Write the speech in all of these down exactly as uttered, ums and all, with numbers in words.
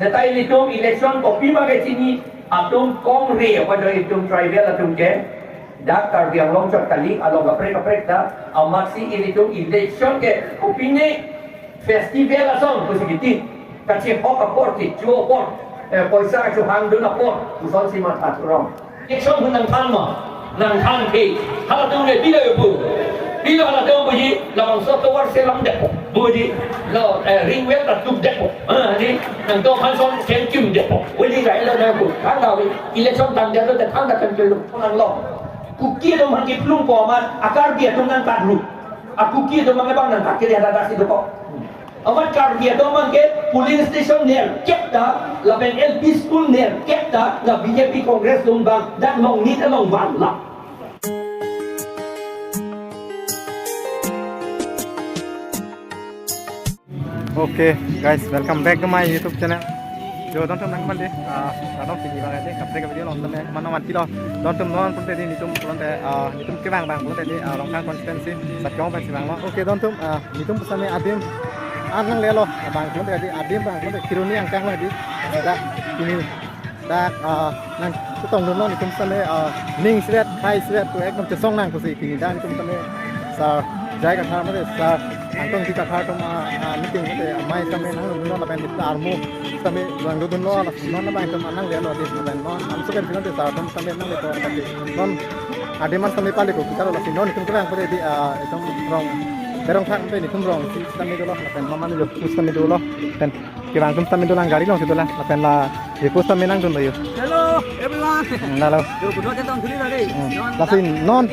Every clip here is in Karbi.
Seta ilitum election kopima kechini atum kongre, apot ilitum tribal atum ke dak Karbi Anglong chot kali, along kaprek kaprek ta, amatsi ilitum election ke kopine festival ason pusi kiti, kachihok apor, kecho apor, eh, poisa kachohangdun apor, lasonsi matha thurong. Election hu nangthan ma, nangthan ke. Halatum le pilo pu. Pilo halatum puji, labangso tovar selam det pu. Puji, lo, eh, ring well ta tuk det pu. Ah, di, nangtum aphan son kemkim det pu. Puji, rai lo nang pu. Than ta wi, election tang det lo, than ta kemkim lo. Nang lo. Kuki atum hang kiplung ko amat, a Karbi atum nangkatru. A Kuki atum hang bang nangkat kiri ada dasi dokok. Amat Karbi atum abang ke polling station nerkep ta, lapen L P school nerkep ta, la B J P Congress atum abang, dak longnit along van la. Okay, guys, welcome back to my YouTube channel. Jo, dontum nang kembali, ah, adong sini bang ade, kaprek video long tame, mano mati lo. Dontum non pulote di, netum pulote, ah, netum kevang abang pulote di, ah, Rongkhang constituency, Sakyong pensi vanglo. Okay, dontum, ah, netum pusitame adim an nanglelo, abang pulote di, adim abang pulote Kheroni angkang lo di. Dak pini dak, ah, nangchetongdunlo netum sitame, ah, ning sivet, khai sivet to ekdom chesong nang pusi pini dak netum sitame sir J I Kathar mate sir Angtong Ingti Kathar atum, ah, ah, meeting mate amei sitame nangdunlo lapen netum armu sitame vangdunlo, non abang atum an nanglelo di lapen non armu sitame sitame sir atum sitame nanglepo, non adim an sitame pali ko kita lo, lasi non netum kelang pade di, ah, itum rong berong thak pe netum rong si sitame dolo lapen non mane jo sitame dolo lapen kevang atum sitame dolang, gari alongsi dolang lapen la repo sitame nangdunlo jo. Hello, everyone. Hmm, halo. Jo, kudo chetong thuli lo dei. Hmm. Non lasi dak non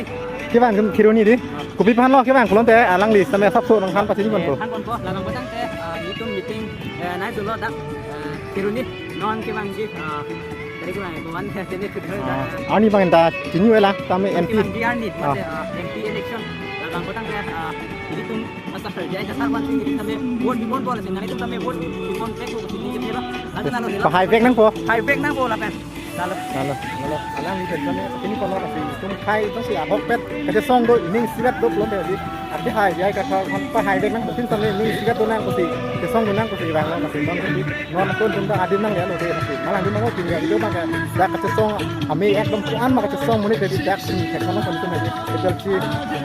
kevang atum Kheroni di. Kopi aphan lo kevang pulote alangli sitame asapso nangthan pachini ponpo. Eh, than ponpo, labang potang te, ah, netum meeting, eh, nangdunlo dak, eh, Kheroni, non kevangji, ah, dari kevang, kevang, eh, sini ke Ah, dak. Arni abang ta chini wela tame M P. Kevangji arni, Ah. mate, ah, M P election, labang potang te, ah, netum asar J I Kathar aphan si netum sitame vote pipon po, lasi nanglitum sitame vote pipon pek po, sini ke lo. Lalu, lalu, lalu. Pahai pek nangpo. Hai pek nangpo lapen. Lalu. Lalu, lalu. Alangli pen sitame pini kono lasi netum khai atum si ahokpet kachesong do, ning sivet do pulote di. Adi hai J I Kathar aphan pahai pek nang putin sitame ning sivet do nang pusi, chesongdun nang pusi vanglo, lasi non ke di. Non atum atum ta adim nanglelo de lasi. Malang di mango pini adim abang ke dak kachesong amei ekdom ko-an ma kachesong monit de dak pini thek kono kon tum de. Betul si,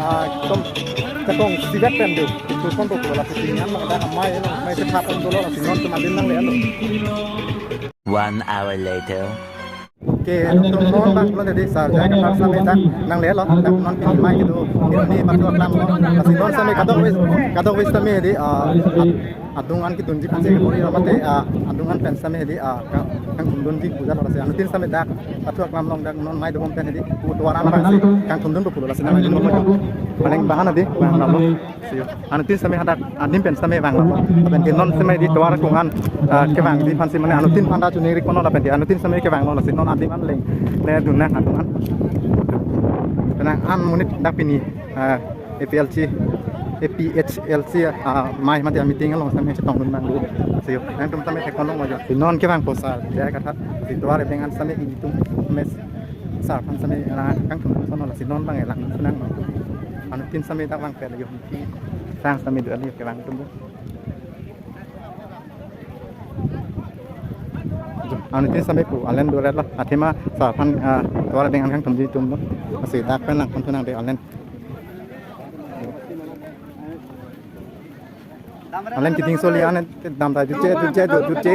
ah, tom chetong sivet pen do. Tusonpo pulo lasi pini an ma dak amei lo, amei chetha pon dolo lasi non atum adim nanglelo. One hour later. Okay, nangtum non abang pulote di sir J I Kathar sitame dak nanglelo, dak non pini amei kedo, pini pathu aklam lo. Lasi non sitame kadokave, kadokave sitame di, ah, ad-, adung an kedunji pensi kebor-i lo mate, ah, adung an pen sitame di, ah, ka-, kangthumdunji puja lo lasi. Anuttin sitame dak pathu aklam along dak non amei dobom pen di, pu tovar an abang si kangthumdunpo pulo lasi nangdunpo. Paling bahan di, bahan lo. Sio. Anuttin sitame hadak adim pen sitame vanglo. Lapen ke non sitame di tovar akung an, ah, kevangji aphan si mane anuttin aphan ta chuningri kono lapen ke anuttin sitame kevanglo lasi non adim an leng. Ne dun nang adung an. Penang an monit dak pini, ah, A P L C, A P H L C, ah, amei mate meeting along sitame chetongdun nang do. Sio. Nangtum sitame thek kono mojo. Non kevangpo sir J I Kathar. Si tovar abeng an sitame ilitum mes. Sir aphan sitame, ah, kangthum sono lasi non abang elang nang. Anuttin sitame dak vangpet lagi. Sang sitame do ali kevang atum do. Anuttin sitame pu alen doret lo. Athema sir aphan, ah, tovar abeng an kangthumji atum do. Lasi dak pen nangphan thu nang de alen. Alen kiting soli ane dam ta jutje, jutje, jutje.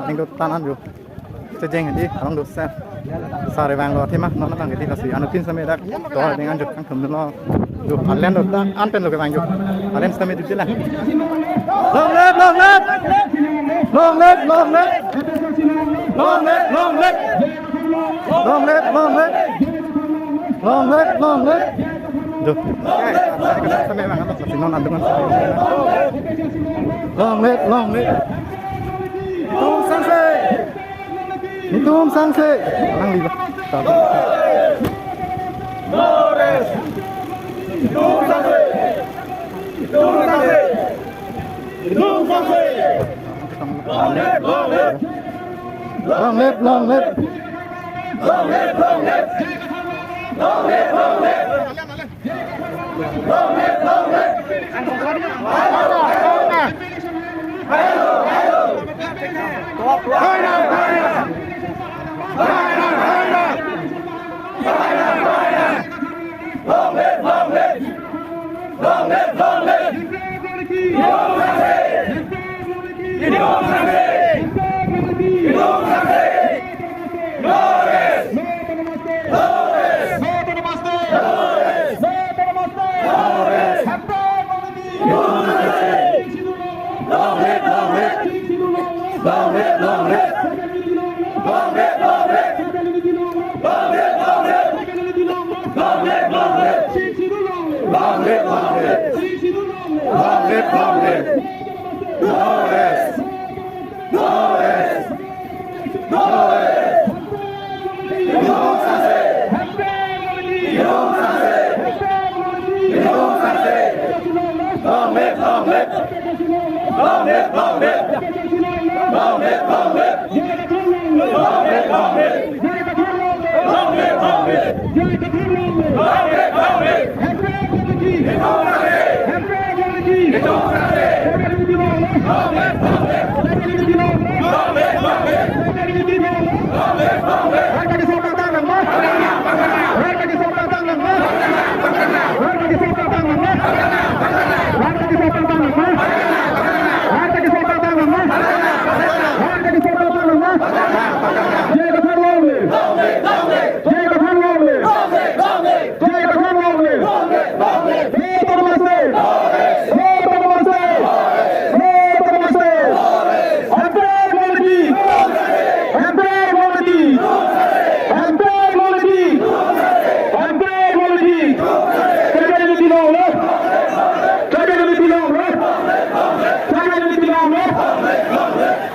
Aning do tan an jo. Chejeng di, along do sa. Sir vanglo athema, non abang di lasi. Anuttin sitame dak tovar abeng an jo kangthumdunlo. Jo, alen do tan an pen lo kevang jo. Alen sitame jutje lang. Long live, long live. Long live, long live. Long live, long live. Long live, long live. Long live, long live. Jo. Sitame vang, si non adung an. Long live, long live. Netum sangse. Netum sangse. Nang liba. Long live, long live. Long live, long live.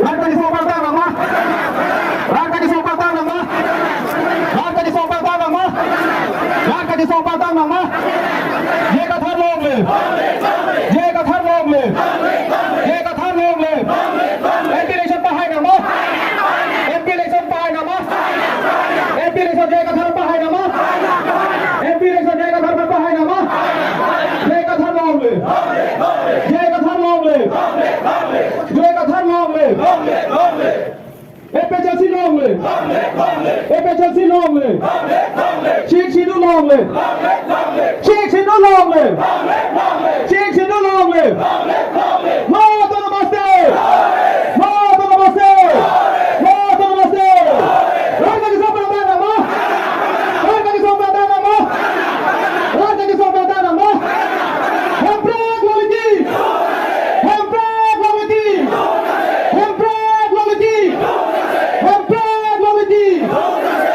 Ranta kesung paltang nang ma? Ranta kesung paltang nang ma? Ranta kesung paltang nang ma? Ranta kesung paltang nang ma? J I Kathar long live! J I Kathar long live! J I Kathar long live! M P election pahai nang ma? M P election pahai nang ma? M P election J I Kathar pahai nang ma? M P election J I Kathar pahai nang ma? J I Kathar long live! J I Kathar long live! J I Kathar long live! A P H L C long live! A P H L C long live! Sixth Schedule long live! Sixth Schedule long live! Sixth Schedule long live! No autonomous state! No autonomous state! No autonomous state! Ranta kesung paltang nang ma? Ranta kesung paltang nang ma? Ranta kesung paltang nang ma? Hemprek long live! Hemprek long live! Hemprek long live! Hemprek long live!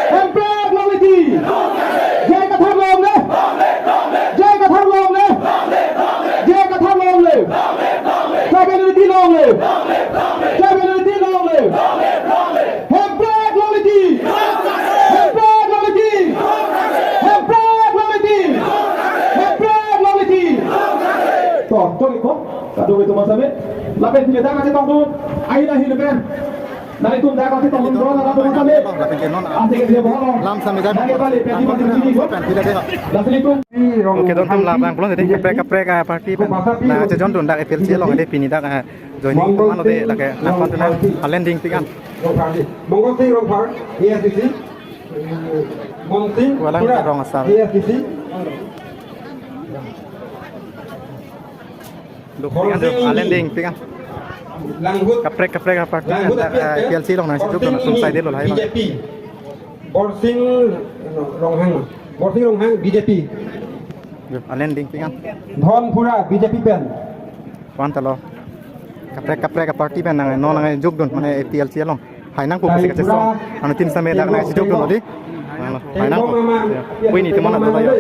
Hemprek long live! J I Kathar long live! J I Kathar long live! J I Kathar long live! Tribal unity long live! Tribal unity long live! Hemprek long live! Hemprek long live! Hemprek long live! Hemprek long live! To, to, to. Kadokave atum asame. Lapen pini dak nangchetongdun. Ahin ahin pen. Nangtum dak nangchetongdun, latum asame. Lapen ke non. Asik ke dia bohong. Lam sami dak. Nangke pali, pedi mati pedi ko. Pen pila deh. Lapen itum. Oke, don tam labang pulang jadi kaprek kaprek, ah, party pen. Nangchejoindun dak A P H L C along deh pini dak, ah, joining teman deh dak, ah, nangpon tuh, ah, Alending Pingan. Mongol Sing Rongphar, A I C C. Monsing Walang Tura, Rong Asar. A I C C. Duk pingan, duk Alending Pingan. Langhut. Kaprek kaprek aparty, Langhut eh, Apin, eh, P L C along nangchejok, Borsing latum Engleng, side lo lahai. B J P. Borsing Ronghang. Borsing Ronghang, B J P. Duk Alending Pingan. Dhonpura, B J P pen. Wan ta lo. Kaprek kaprek aparty pen nang, non nangchejokdun, mane A P H L C along. Hai nangpo pusi kachesong. Anuttin sitame dak nangchejokdun lo dei. Hai nangpo. Pini teman ado tayo.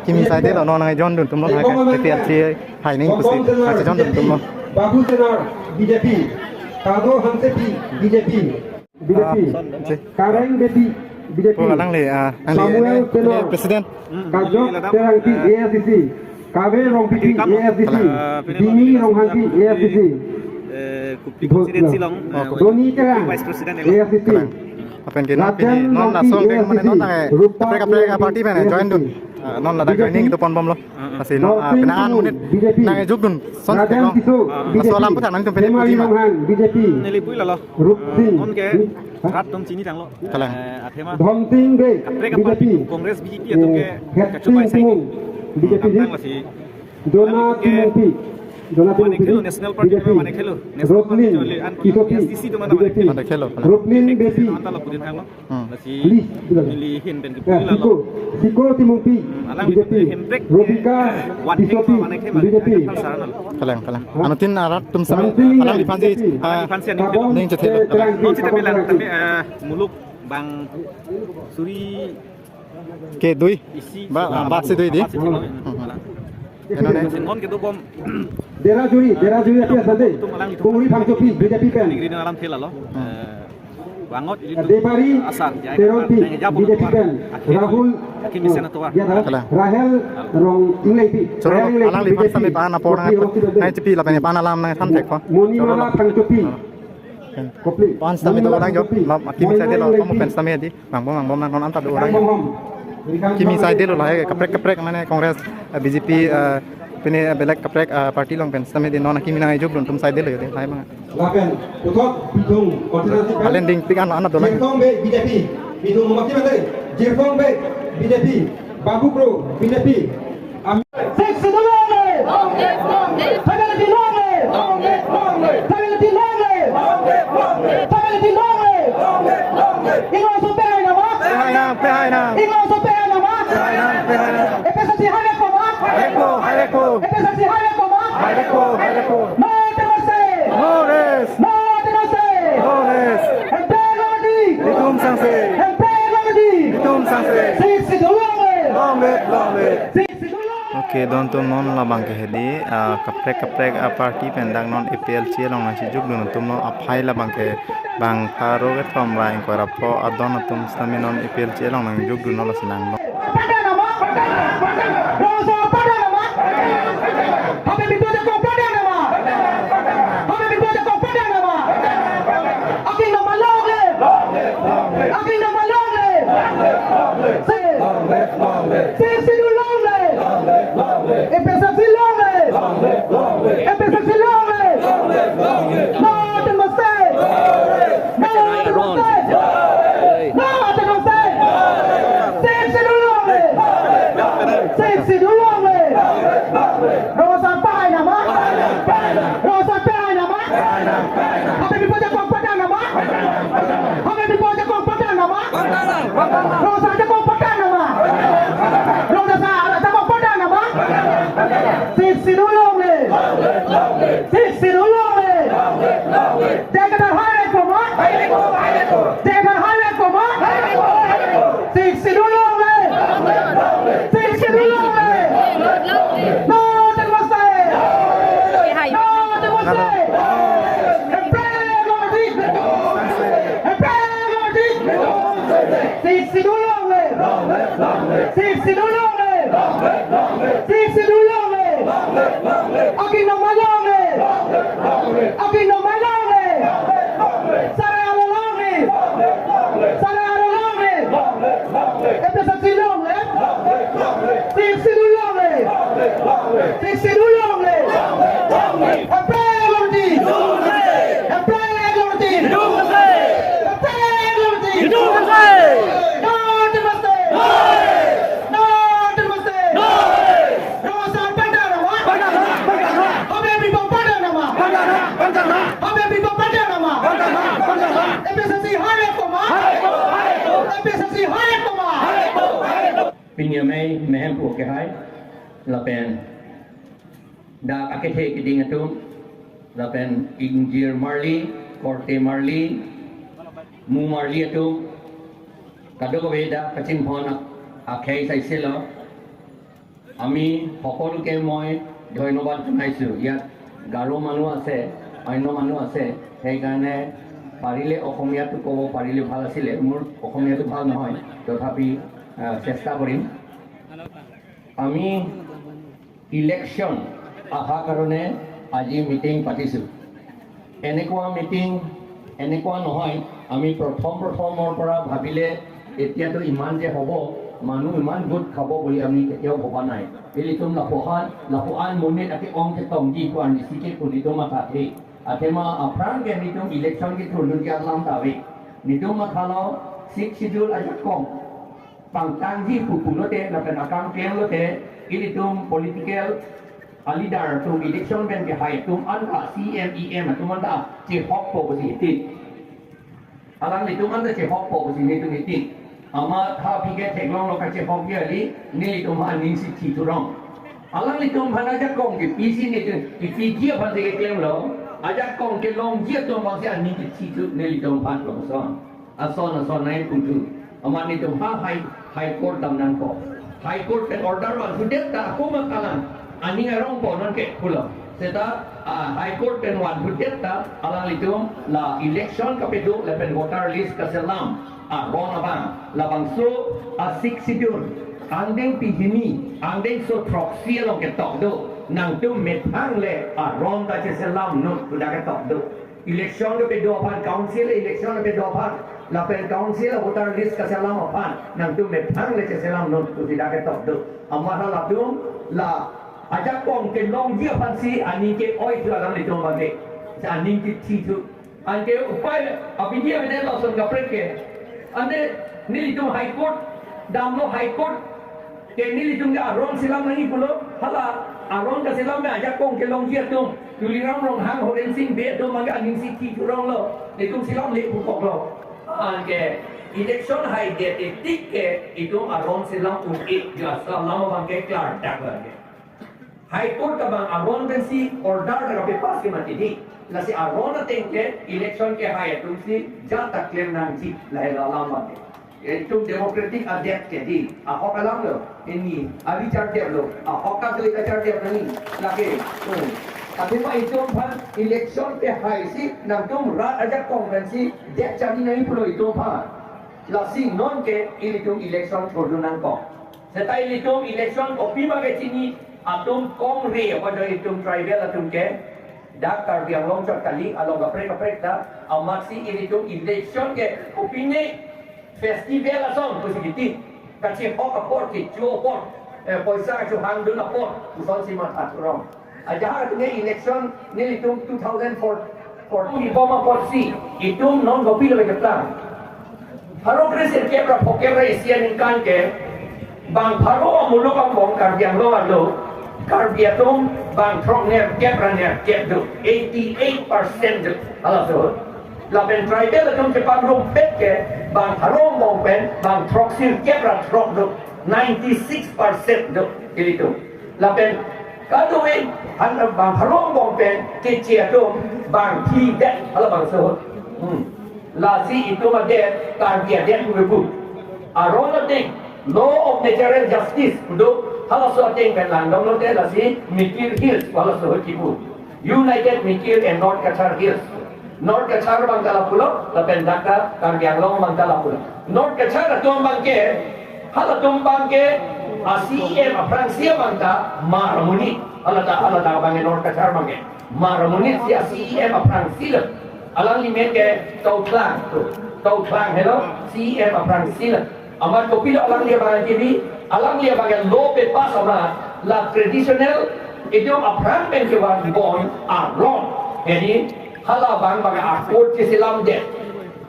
Kimi side lo, non nangjoindun atum lo, hai A P H L C hai nangpo pusi nangjoindun atum lo. Babu Senar, B J P. Kado Hansepi, B J P. B J P. Ah, si. Kareng Bedi, B J P. Oh, alangli, ah, alangli. Samuel Tenor. President. Kajok Terangpi, A I C C. Kave Rongpipi, A I C C. Dini Ronghangpi, A I C C. Eh, Kupri constituency along, eh, Doni Terang, Vice President A I C C. Lapen ke non Rajan pini non Rongpi, lason ke mane non A I C C. Rupa kaprek kaprek A I C C. Aparty pen joindun. Ah, non ladak joining kedo ponbomlo. Ah, ah. Lasi non, ah, penang an monit nang ejokdun. Son tekong. Ah, ah. Laso alam aputhak nangtum pine puji ma? BJP. Neli pui lalo. Rup Singh. Non ke rat atum chinitanglo. Kalang. Eh, athema. Dhon Singh Bey, kaprek BJP. Party Congress BJP atum ke kachobei sai. Timung, BJP. Tangtang lasi. Jona Timungpi. Jona Timungpi, mane khelo, National Party BJP. Mane khelo. National Party Roslin jole an Titopi, SDC atum mane BJP. Mane khelo, kalang. Roslin Beypi. Anta lapu din tanglo. Hmm. Lasi, please, neli ahin pen ke ya, pui lalo. Siko, Siko Timungpi, hmm, alang BJP. Hemprek. Robika, one thing Titopi, mane ke mane BJP. Kalang, kalang. Anuttin arat atum sami, Ramsing, alangliphan si, BJP. Ah, alangliphan si ani Kabon, ning chethe lo. Terangpi, non si tapi lang, Kabon, tapi, eh, muluk bang suri kedui. Isi ba, ah, bat si dui di. Bat si dui. Hmm. Alang. Eno ne? Lasi non kedobom. Dera Juri, Dera Juri api asande. Kungri Phangchopi, BJP pen. Ningri alam thela lo. Hmm. Eh, Wangot ili Debari, asar, ya, Teronpi, nang jabo BJP pen. Akhir Rahul, akhir mesen atovar. Ya, Rahel Rong Ingleipi. Choro, Rahel Ingleipi, alangliphan BJP. Sami pan apor nang, Kopli, Kopli, nang chepi lapen pan alam nangthan thek ko. Monimala Phangchopi. Kopli. Pan sami do Monimala lang jo. Phangchopi. Map, akimi sai delo, Monimala Ingleipi. Komo pen sami di. Bang bom, bang bom, nang non anta do orang. Bang bom. Kimi sai delo lahai kaprek kaprek mane Congress, eh, BJP, eh, pine, eh, belek kaprek, eh, party along pen sami di non akimi nang ejokdun atum sai delo yo de lahai bang. Lapen puthot Bithung constituency pen. Alen dingpik an, an dolang. Jirthong Bey BJP. Bithung mati mati. Jirthong Bey BJP. Babu Kro BJP. Am- Six to the long way. Long live, long live. Family long way. Long live, long live. Family long way. Long live, long live. Family long way. Long live, long live. Ingso pehai nama. Pehai nam, pehai nam. Ingso pehai nama. Pehai nam, pehai nam. APHLC hai ko ma. Hai ko, hai ko. APHLC hai ko ma. Hai ko, hai ko. No democracy. No rest. No democracy. No rest. Hemprek longri. Netum sangse. Hemprek longri. Netum sangse. Six to the long way. Long live, long live. Six to the long way. Okay, don atum non labang ke hedi, ah, kaprek kaprek, ah, party pen dak non APHLC along nangchejokdun atum non aphai labang ke bang pharo kethom ra ingkoi ra pho adon atum sami non APHLC along nangjokdun non lasi nang. APHLC long live! APHLC long live! APHLC long live! No democracy! No democracy! No democracy! Six to the long live! Six to the long live! Rongso pehai nama! Rongso pehai nama! Happy people, the comforter nama! Happy people, the comforter nama! Rongso ajakong patan nama. Rongso ajakong patan nama. Six to the long live. Six to the long live. Degdar hai ko ma. Degdar hai ko ma. Six to the long live. Six to the long live. No democracy. No democracy. Hemprek longri. Hemprek longri. Six to the long live! Six to the long live! Six to the long live! Akin nama long live! Akin nama long live! Sare alo long live! Sare alo long live! APHLC long live! Six to the long live! Six to the long live! Hemprek longri! Hemprek longri! Hemprek longri! No democracy! No democracy! Rongso patan nama! Home bipo patan nama! Home bipo patan nama! APHLC hai ko ma! APHLC hai ko ma! Pini amei mehemphu kehai, lapen dak akethe keding atum, lapen ingjir marli, korte marli, mu marli atum, kadokave dak kachinghon ak-, akhei saisilo. আমি সকলোকে মই ধন্যবাদ জনাইছোঁ। ইয়াত গাৰো মানুহ আছে, অন্য মানুহ আছে, সেইকাৰণে পাৰিলে অসমীয়াটো ক'ব পাৰিলে ভাল আছিলে। মোৰ অসমীয়াটো ভাল নহয়, তথাপি, আহ, চেষ্টা কৰিম। আমি ইলেকশ্যন অহাৰ কাৰণে আজি মিটিং পাতিছোঁ। এনেকুৱা মিটিং, এনেকুৱা নহয়, আমি প্ৰথম প্ৰথমৰ পৰা ভাবিলে এতিয়াতো ইমান যে হ'ব, Manu iman vote khabo boli ami ketia hoba nai. Ilitum lapuan, lapuan monit ake-ong ketongji pu an isi ke pu nelitum mathathe. Athema aphrang ke nelitum election kethurdunji alam ta ave. Nelitum mathalo Sixth Schedule ajakong pangtangji pu pulote lapen akam klem lote ilitum political a leader atum election pen kehai atum anta C M E M atum anta chehokpo pusi iti. Alanglitum anta chehokpo pusi nelitum iti. Amat ha aphi ke theklonglo kachehokji kali, nelitum ha aning si thi thurong. Alanglitum aphan ajakong kepisi nelitum, kepiji aphan si keklemlo, ajakong kelongji atum aphan si aning kethi thu nelitum aphan lo son. Ason ason nai putu. Amat nelitum ha High, High Court dam nangpo. High Court pen order vangthudet ta ako ma kalang. Aning arongpo nonke pulo. Seta, ah, High Court pen vangthudet ta alanglitum la election kapedo lapen voter list kaselam aron abang. Labangso a Sixth Schedule angdeng pehini, angdengso throksi along ketok do. Nangtum methang le aron ta cheselam non pu ta ketok do. Election kepedo aphan, council election kepedo aphan, lapen council voter list kaselam aphan nangtum methang le cheselam non pusi ta ketok do. Amat halatum la ajakong kelongji aphan si aning ke-oi thu alanglitum abang ke. Si aning kethi thu. Anke upai abidi abidi lason kaprek ke. Ante nelitum High Court damlo, High Court ke nelitum ke aron selam nangji pulo, hala aron kaselam me ajakong kelongji atum, Tuliram Ronghang, Horen Sing Bey atum abang ke aning si thi thuronglo, nelitum selamle pukoklo. Anke election haidet tik ke itum aron selam un-e, jasa lam abang ke klardak abang ke. High Court abang aron pensi order ta kapepass ke mati di. Lasi aron ateng ke election kehai atum si jat ta klem nangji lahai alam abang ke. Itum democratic adet ke di, ahok alam lo, ini, abichar dep lo, ahok ka doi kachar dep nangji, lake, hmm. Athema itum aphan election kehai si, nangtum rat ajakong pensi, dep charli nangji pulo itum aphan. Lasi nonke ilitum election thurdun nangkok. Seta ilitum election kopi ma kechini, atum kongre, apot itum tribal atum ke, dak Karbi Anglong chot kali, along kaprek kaprek ta, amatsi ilitum election ke, kopine, festival ason pusi kiti. Kachehok apor, kecho apor, eh, poisa kachohangdun apor, lasonsi matha thurong. Ajahak atum ke election nelitum two thousand four, fourteen bom apotsi, itum non kopilo keplang. Pharo kre sirkep ra phokep ra isi aningkan ke, bang pharo amuluk angbong Karbi Anglong arlo, Karbi atum bang throk nerkep ra nerkep do, eighty-eight percent do, halaso. Lapen tribal atum chepangrumpet ke bang pharo angbong pen bang throk sirkep ra throk do, ninety-six percent do ilitum. Lapen kadokave han bang pharo angbong pen keche atum bang phli det, halabangso. Hmm. Lasi itum adet, Karbi adet pu kepu. Aron ateng, law of natural justice pu do, halaso ateng pen langdamlote lasi Mikir Hills, halaso kipu. United Mikir and North Cachar Hills. North Cachar abang ta lapulo, lapen dak ta Karbi Anglong abang ta lapulo. North Cachar atum abang ke, halatum abang ke, a C E M aphrangsi abang ta mar amonit. Hala ta, hala ta abang ke North Cachar abang ke mar amonit si a C E M aphrangsi lo. Alangli amen ke Tau Thlang, Tau Thlang helo, C E M aphrangsi lo. Amat kopilo alangli abang ke bi, alangli abang ke law pepass amat, la traditional, itum aphrang pen kevan bon aron. Jadi, hala abang abang a-court cheselamdet.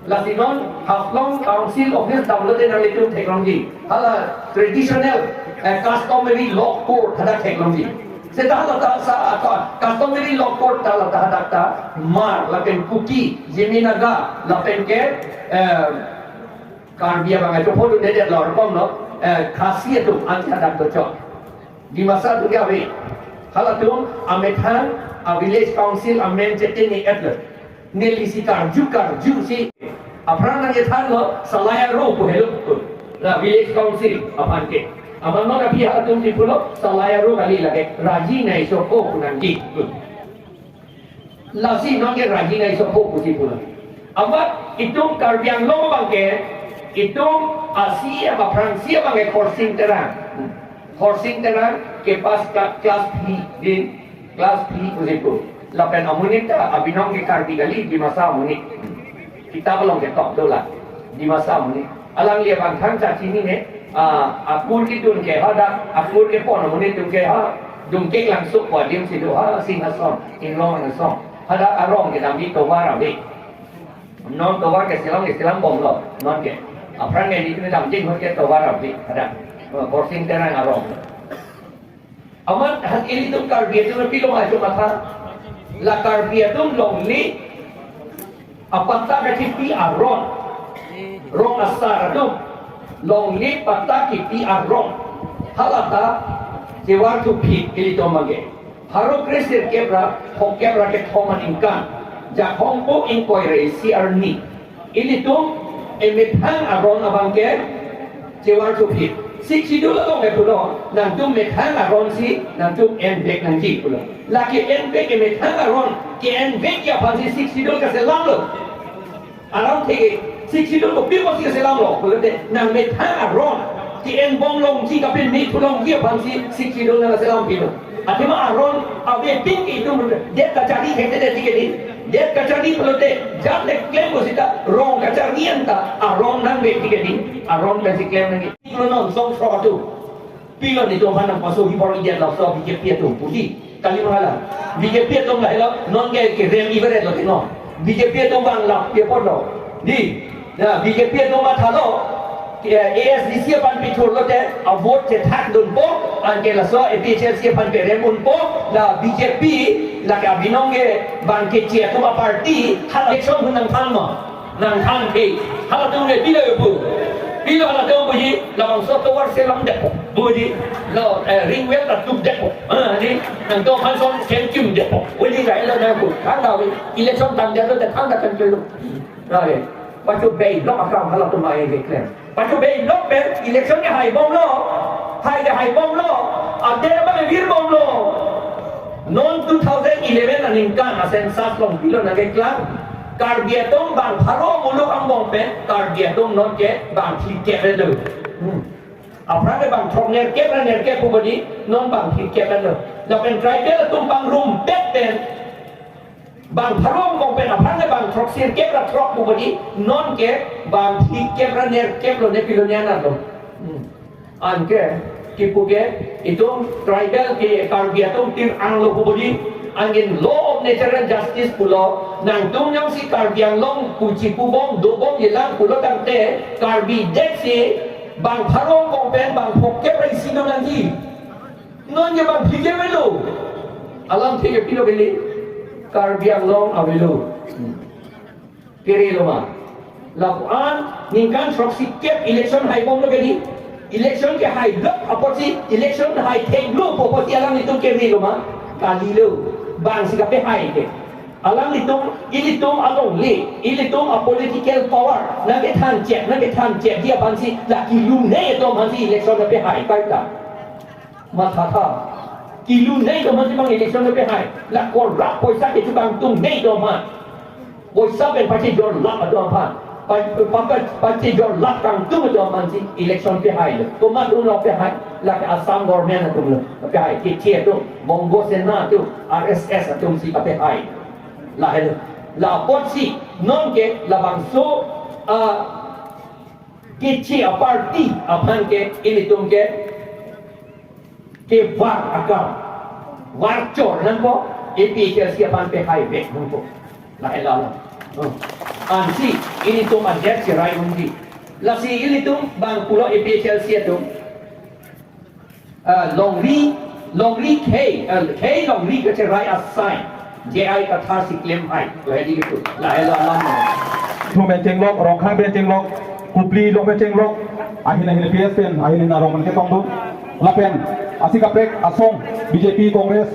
Lasi non Haflong Council Office damlote nanglitum theklongji. Hala traditional, eh, customary law court hadak theklongji. Seta hala ta sa, ah, customary law court ta hala ta hadak ta Hmar, lapen Kuki, Zeme Naga, lapen ke, eh, Karbi abang ajo photo dedet lo, rokom lo, eh, Khasi atum anke hadak dochot. Dimasa atum ke ave. Halatum amethang a village council amen chetini etlo. Neli si karju karju si. Aphrang nangkethanlo, Salai Aro pu helo. La village council aphan ke. Amat non aphi halatum si pulo, Salai Aro kali lake, Raji Naiso ko pu nangji. Lasi nonke Raji Naiso ko pusi pulo. Amat itum Karbi Anglong abang ke, itum a C E M aphrangsi abang ke Khorsing Terang. Khorsing Terang kepass ka-, class three din, class three pusi pu. Lapen amonit ta abinong ke Karbi kali, Dimasa amonit. Kitap along ketok dola. Dimasa amonit. Alangli abang thangta chinine, Ah, akur kedun ke hadak, akur kepon amonit atum ke ha, Dungkek Langso pu adim si do ha, Singhason, Inglong Langso. Hadak arong kedam di tovar ave. Non tovar keselam keselam bomlo, non ke. Aphrang ke di kedam jing hot ke tovar ave, hadak. Eh, Borsing Terang arong. Amat hat ilitum Karbi atum pilo ajo matha. La Karbi atum longle apatta kachipi aron. Rong asar atum. Longle patta kipi aron. Halata chevar thuphi ilitum mage. Pharo kre sirkep ra phongkep ra kethom aningkan. Jakhong po ingkoi ra isi arni. Ilitum emethang aron abang ke chevar thuphi. Sixth Schedule along ke pulo, nangtum methang aron si nangtum envek nangji pulo. Lake envek, emethang aron ke-envekji aphan si Sixth Schedule kaselamlo. Alam theke Sixth Schedule kopi apotsi kaselamlo pulote, nang methang aron ke-enbom longji, kapeme thu longji aphan si Sixth Schedule nangselam pilo. Athema aron avepin ke itum det kachari thekthedet ti ke di. Det kachari pulote jat le klempo seta rong kachari anta aron nangve ti ke di. Aron pensi klem nangji. Pulo non song fro atum. Pilo nelitum aphan nangpaso hi bor idiat laso B J P atum pusi. Kali mangala. B J P atum lahelo, non ke kerem ibarat lo tino. B J P atum bang lap ke porlo. Di. Ya, B J P atum mathalo, eh, A S D C aphan pithurlote, a vote chethak dunpo, anke laso A P H L C aphan perem unpo, la B J P, la ke abinong ke bang keche atum a party, ha election hun nangthan ma, nangthan ke, halatum ke pilo pu, pilo halatum puji, labangso tovar selamdetpo, puji, lo, eh, ring well ta tupdetpo, ah, di, nangtum aphan son kemkimdetpo, puji kailo nangpu, thangta election tangdetlo, thangta kemkimlo. Right. Pachobei lok akam halatum ai keklem. Pachobei lok pen election ke haibomlo. Hai ke haibomlo. Ader abang virbomlo. Non two thousand eleven aningkan a census along pilo nangkeklang. Karbi atum bang pharo muluk angbong pen Karbi atum non ke bang phlikep lo. Hmm. Aphrang ke bang throknerkep ra nerkep pu bodi, non bang phlikep lo. Lapen tribal atum bang rumpet pen bang pharo angbong pen aphrang ke bang throksirkep ra throk pu bodi, non ke bang phlikep ra nerkep lo, ne pilo ne anan lo. Hmm. Anke kipu ke itum tribal ke Karbi atum tir anglo pu bodi, angin law of natural justice pulo, nangtum jongsi Karbi Anglong pu chipubom dobom yelang pulo tangte Karbi det si bang pharo angbong pen bang phongkep ra isi do nangji. Non ke bang phlikep avelo. Alam theke pilo kali. Karbi Anglong avelo. Kerelo ma. Lapuan ningkan throksikep election haibomlo kali. Election ke hailok apotsi, election hai theklo pu apotsi alanglitum kerelo ma. Kalilo. Bang si kapehai ke. Alanglitum, ilitum alongle, ilitum a political power nangkethan chek, nangkethan chekji aphansi, la kelungne atum aphansi election kapehai kaita. Mathatha. Kelungne atum aphansi bang election kapehai. La corrupt poisa kechokangtungne atum aphan. Poisa pen pachejor lap atum aphan. Pa-, pa-, pa-, pachejor lap kangtung atum aphansi election pehai lo. Komat atum lo pehai? La ke Assam government atum lo pehai. Keche atum, Bongo Sena atum, R S S atum si kapehai. Lahelo. La apotsi non ke labangso, ah, keche a party aphan ke ilitum ke kevar akam, varchor nangpo, A P H L C aphan pehai vek nangpo. Lahelo. Oh. Ansi ilitum adet cherai unji. Lasi ilitum bang pulo A P H L C atum. Ah, longri, longri khei, ah, khei longri kacherai asai. J I Kathar si klemhai. Lahelo alam. Thum pen chenglok, Rongkhang pen chenglok, Kopili along pen chenglok, ahin ahin P S pen, ahin ahin arong pen ketong do. Lapen, asi kaprek asong, B J P, Congress,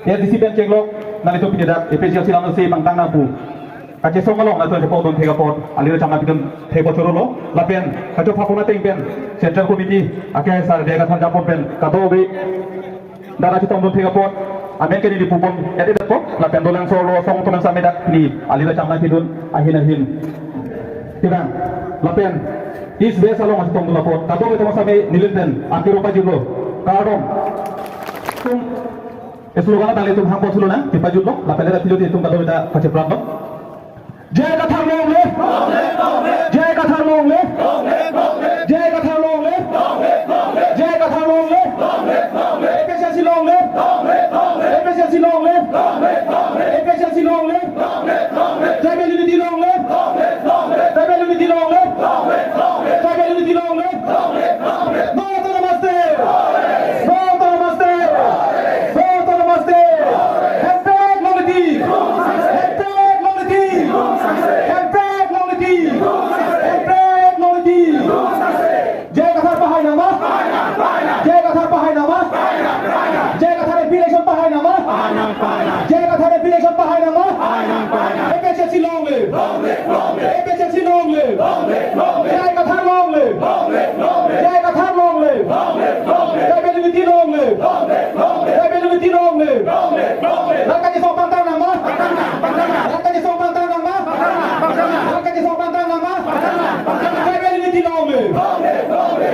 A S D C pen chenglok, nanglitum pini dak, A P H L C alam si pangtang nangpu. Kachesong along nangtum thepok dun thek apot, alangli cham nangpidun thek apot chorolo, lapen, kachophapon ateng pen, Central Committee, akehai sar, J I Kathar jampon pen, kadokave, dak kachetong dun thek apot, amen ke neli pupon, ede dak po, lapen dolang solo, song tonang same dak, ni, alangli cham nangpidun, ahin ahin. Tirang, lapen, East West along kachetong dun apot, kadokave tonang same, nelitum pen, akiro pajirlo, kardom. Tum, slogan ta nelitum hangpo sulonang, kipajutlo, lapen dak pilo itum kadokave ta kachepraplo. J I Kathar longle! J I Kathar longle! J I Kathar longle! Unity long live! Tribal unity long live! No autonomous state! No autonomous state! No autonomous state! Hemprek long live! Hemprek long live! Hemprek long live! Hemprek long live! J I Kathar pahai nangma? J I Kathar pahai nangma? J I Kathar M P election pahai nangma? J I Kathar M P election pahai nangma? A P H L C long live! A P H L C long live! J I Kathar long live! J I Kathar long live! Tribal unity long live! Tribal unity long live! Rat kachesong pangtang nangma? Rat kachesong pangtang nangma? Rat kachesong pangtang nangma? Tribal unity long live!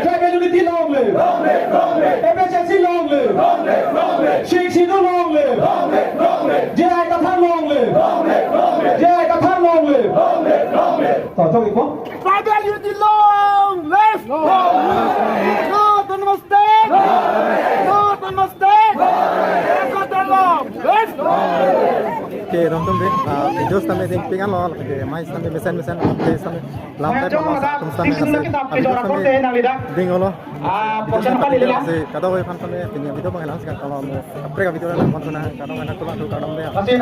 Tribal unity long live! A P H L C long live! Sixth Schedule long live! J I Kathar long live! J I Kathar long live! To, chok ikpo. Tribal unity long live! No autonomous state! No autonomous state! J I Kathar long live! Oke, teman-teman, ah, video sitame ding ping anlo, lake, mai sitame mesen mesen, oke, sitame lam type lo, atum sitame nasi, ah, video sitame ding olo. Ah, video sitame kali lasi, kadokave aphan sitame, pini video abang langsi kan, kalau mau kaprek video lang, mau sana, kadang anak tulang tuh, kadang dia.